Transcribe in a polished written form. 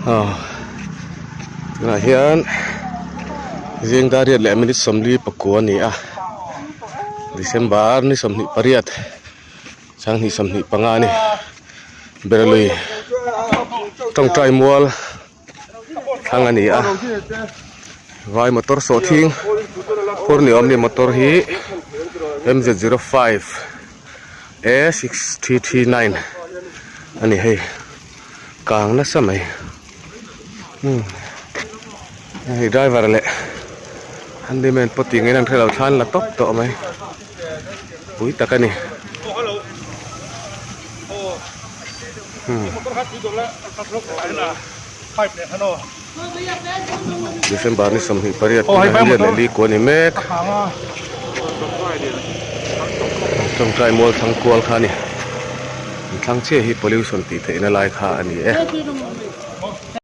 Aw tunah hian zing dar riat leh minute 44 a ni a December ni 28 sanghnih 25 a ni Berlui tawngtai mual thlang a ni a vai motor sawhthing phur ni awm ni motor hi M Z 05 A 6339 a ni hei kang nasa mai umm hei driver leh handyman pawh tih ngei an hrelo thla an la tawp tawh mai pui tak a ni umm December ni 28 tuna hian leh li kuah a ni mek tawngtai mual thlang kual kha a ni an thlang chiah hi pollution tih theihna lai kha a ni e.